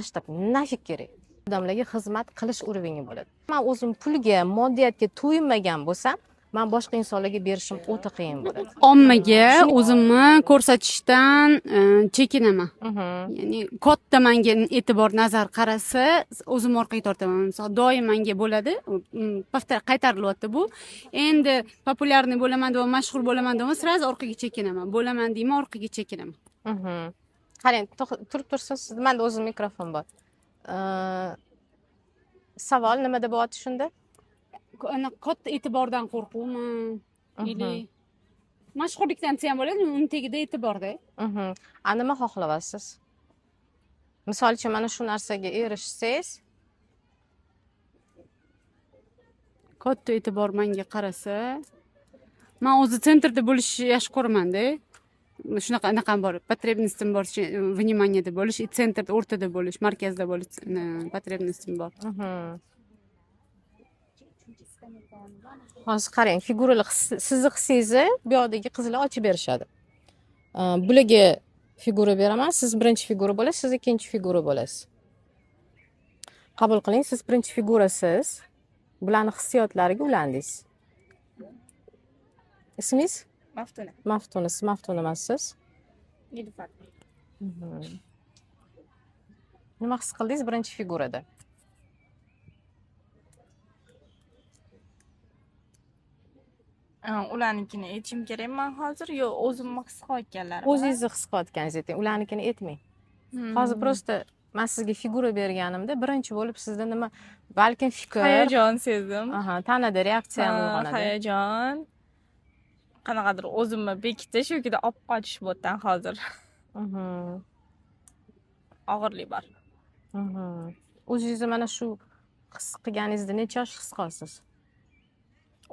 Masshtab нафиг kerak. Odamlarga xizmat qilish уровень i bo'ladi. Man o'zim pulga, moddiyatga to'yinmagan bo'lsam, man boshqa insonlarga berishim o'ta qiyin bo'ladi. Ommaga o'zimni ko'rsatishdan chekinaman. Ya'ni katta menga e'tibor, nazar qarasa, o'zim orqaga tortaman. Misol doim menga bo'ladi, qaytarilyapti bu. Endi populyarniy bo'laman deb, mashhur bo'laman deb, сразу orqaga chekinaman. Bo'laman deyman, orqaga chekinaman. Qarang, turib tursiz, menda o'zim mikrofon bor. Savol nimada bo'lyapti shunda? Katta e'tibordan qo'rquvmi? Ili mashhurlikdan desa ham bo'ladi, uni tagida e'tiborda. A nima xohlayapsiz? Misol uchun mana shu narsaga erishsangiz, katta e'tibor menga qarasa, men o'zi sentrda bo'lishni yaxshi ko'raman-da. Shunaqa anaqam bor, потребностim bor, вниманиеda bo'lish, sentrda, o'rtada bo'lish, markazda bo'lish потребностim bor. Hozir qarang, figuralar sizni hissingizni bu yoqdagi qizlar ochib berishadi. Bularga figura beraman, siz birinchi figura bo'lasiz, siz ikkinchi figura bo'lasiz. Qabul qiling, siz birinchi figurasiz. Bularning hissiyotlariga ulandingiz. Ismingiz? Maftuna. Maftuna, siz Maftuna emassiz? Nilufar. Nima his qildingiz birinchi figurada? Ularnikini aytishim kerakmi hozir yo o'zimni his qilayotganlarim? O'zingizni his qilayotganingizni ayting, ularnikini aytmang. Hozir просто men sizga figura berganimda birinchi bo'lib sizda nima, balkim fikr, hayajon sezdim. Aha, tanada reaksiya ham uyg'onadi. Hayajon. Qanaqadir o'zimni bekitish yoki olib qochish bu yerdan hozir. Og'irlik bor. O'zingizni mana shu his qilganingizda necha yosh his qilasiz?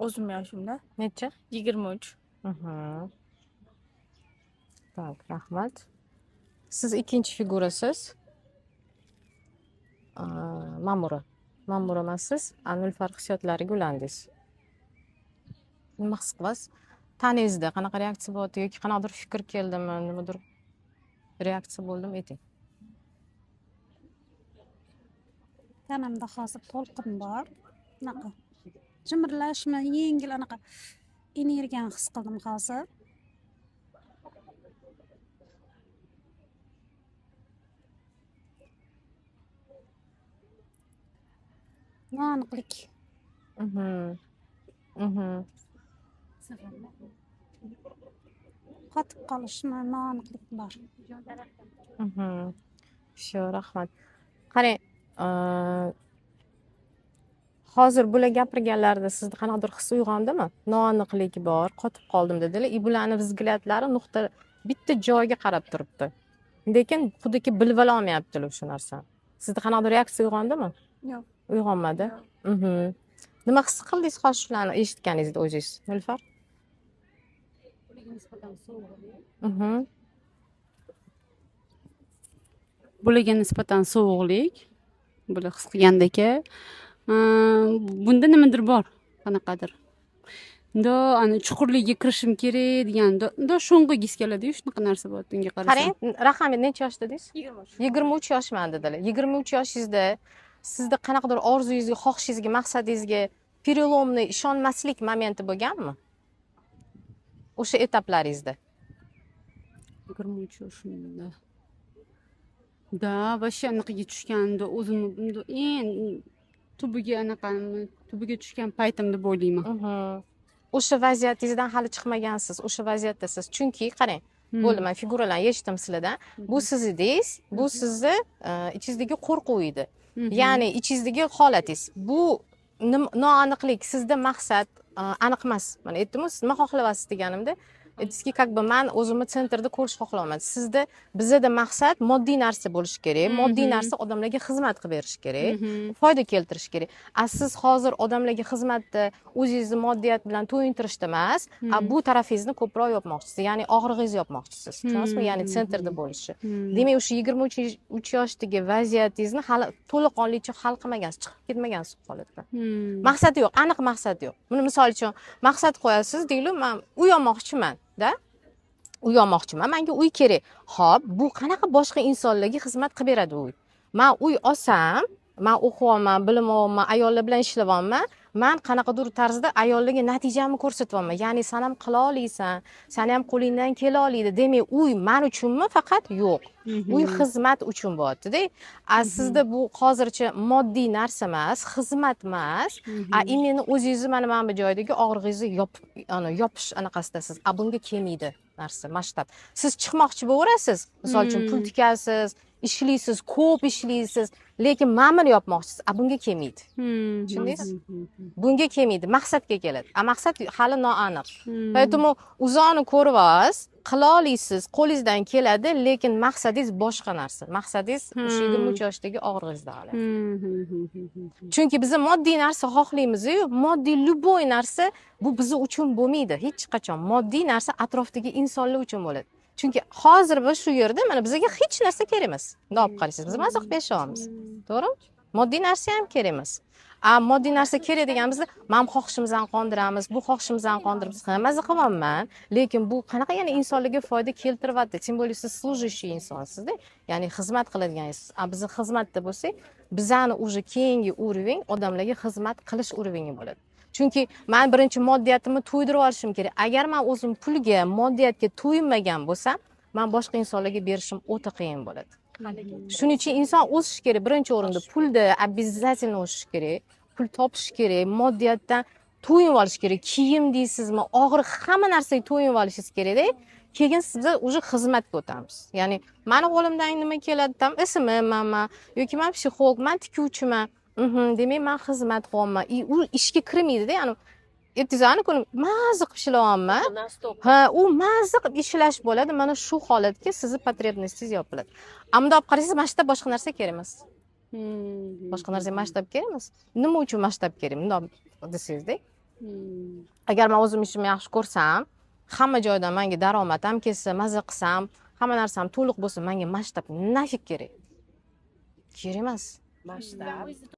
O'zim yoshimda. Necha? 23. Tak, rahmat. Siz ikkinchi figurasiz. Ma'mura. Ma'mura emassiz. Nilufar hissiyotlariga ulandingiz. Nima his qilasiz? Tanangizda qanaqa reaksiya bo'ldi yoki qanaqadir fikr keldimi, nimadir reaksiya bo'ldimi, ayting. Tanamda hozir to'lqin bor. Anaqa jimirlashmi, yengil anaqa energiyani his qildim hozir. Noaniqlik. Qotib qolishmi, noaniqlik bor. Shu, rahmat. Qarang, hozir bular gapirganlarida sizda qanaqadir his uyg'ondimi? Noaniqlik bor, qotib qoldim dedilar. Bularni vzglyadlari nuqta bitta joyga qarab turibdi. Lekin xuddiki bilib olmayaptilar o'sha narsani. Sizda qanaqadir reaksiya uyg'ondimi? Yo'q. Uyg'onmadi. Nima his qildingiz hozir shularni eshitganingizda o'zingiz, Nilufar? Bularga nisbatan sovuqlik, bular his qilgandek, bunda nimadir bor, qanaqadir. Unda ana chuqurligiga kirishim kerak deganda, unda sho'ng'igis keladi-yu, shunaqa narsa bor unga qarasam. Qarang, raqami necha yoshda dedingiz? 23. 23 yoshman dedilar. 23 yoshingizda sizda qanaqadir orzuyingizga, xohishingizga, maqsadingizga perelomni ishonmaslik momenti bo'lganmi? O'sha etaplaringizda. 23 yoshimda. Da, вообще anaqaga tushganda o'zimni eng tubiga anaqani, tubiga tushgan paytim deb o'ylayman. O'sha vaziyatingizdan hali chiqmagansiz, o'sha vaziyatdasiz. Chunki qarang, bo'ldi, men figuralarni yechdim sizlardan. Bu siz edingiz, bu sizni ichingizdagi qo'rquv edi. Ya'ni ichingizdagi holatingiz. Bu noaniqlik, sizda maqsad aniq emas. Mana aytdim-ku, siz nima xohlayapsiz deganimda, aytdingizki, как бы men o'zimni sentrda ko'rish xohlayman. Sizda, bizda maqsad moddiy narsa bo'lishi kerak, moddiy narsa odamlarga xizmat qilib berish kerak, foyda keltirish kerak. A siz hozir odamlarga xizmatni o'zingizni moddiyat bilan to'yintirishda emas, a bu tarafingizni ko'proq yopmoqchisiz, ya'ni og'rig'ingizni yopmoqchisiz. Tushunasizmi? Ya'ni sentrda bo'lishi. Demak, o'sha 23 yoshdagi vaziyatingizni hali to'laqonlicha hal qilmagansiz, chiqib ketmagansiz holatdan. Maqsadi yo'q, aniq maqsad yo'q. Buni misol uchun maqsad qo'yasiz, deylik, men uy olmoqchiman. Da? Uy olmoqchiman, menga uy kerak. Xo'p, bu qanaqa boshqa insonlarga xizmat qilib beradi uy? Man uy olsam, man o'qiyapman, bilim olyapman, ayollar bilan ishlayapman, man qanaqadir tarzda ayollarga natijamni ko'rsatyapman. Ya'ni san ham qila olasan, sani ham qo'lingdan kela oladi. Demak, uy man uchunmi faqat? Yo'q. Uy xizmat uchun bo'lyapti-da. A sizda bu hozircha moddiy narsa emas, xizmat emas, a именно o'zingizni mana bu joydagi og'rig'ingizni yopish anaqasidasiz. A bunga kelmaydi narsa, masshtab. Siz chiqmoqchi bo'laverasiz, misol uchun pul tikasiz, ishlaysiz, ko'p ishlaysiz, lekin mana buni yopmoqchisiz, a bunga kelmaydi. Tushundingiz? Bunga kelmaydi, maqsadga keladi. A maqsad hali noaniq. Поэтому uzoqni ko'ryapsiz, qila olasiz, qo'lingizdan keladi, lekin maqsadingiz boshqa narsa. Maqsadingiz o'sha 23 yoshdagi og'rig'ingizda hali. Chunki biz moddiy narsa xohlaymiz-yu, moddiy любой narsa bu biz uchun bo'lmaydi hech qachon. Moddiy narsa atrofdagi insonlar uchun bo'ladi. Chunki hozir biz shu yerda mana bizga hech narsa kerak emas. Bunday olib qarasangiz, biz maza qilib yashayapmiz. To'g'rimi? Moddiy narsa ham kerak emas. A moddiy narsa kerak deganimizda, men xohishimizni qondiramiz, bu xohishimizni qondiramiz, maza qilyapman, lekin bu qanaqa yana insonlarga foyda keltiryapti? Тем более siz служащий insonsizda, ya'ni xizmat qiladigansiz. A biz xizmatda bo'lsak, bizani уже keyingi уровень odamlarga xizmat qilish уровень bo'ladi. Chunki men birinchi moddiyatimni to'ydirib olishim kerak. Agar men o'zim pulga, moddiyatga to'yinmagan bo'lsam, men boshqa insonlarga berishim o'ta qiyin bo'ladi. Shuning uchun inson o'sishi kerak. Birinchi o'rinda pulda обязательно o'sish kerak. Pul topish kerak, moddiyatdan to'yinib olish kerak. Kiyim deysizmi, og'riq, hamma narsaga to'yinib olishingiz kerakda. Keyin siz уже xizmatga o'tamiz. Ya'ni mani qo'limdan nima keladi, tam SMMman yoki men psixolog, men tikuvchiman. Demak, men xizmat qilyapman. U ishga kirmaydi-da, ya'ni ertazani kuni mazza qilib ishlayapman. Ha, u mazza qilib ishlash bo'ladi. Mana shu holatga sizni потребность ingiz yopiladi. Ammo olib qarasangiz, masshtab boshqa narsa kerak emas. Boshqa narsa masshtab kerak emas. Nima uchun masshtab kerak? Bundoq desangizda. Agar men o'zim ishimni yaxshi ko'rsam, hamma joydan menga daromad ham kelsa, mazza qilsam, hamma narsam to'liq bo'lsa, menga masshtab нафиг kerak. Kerak emas. Masshtab.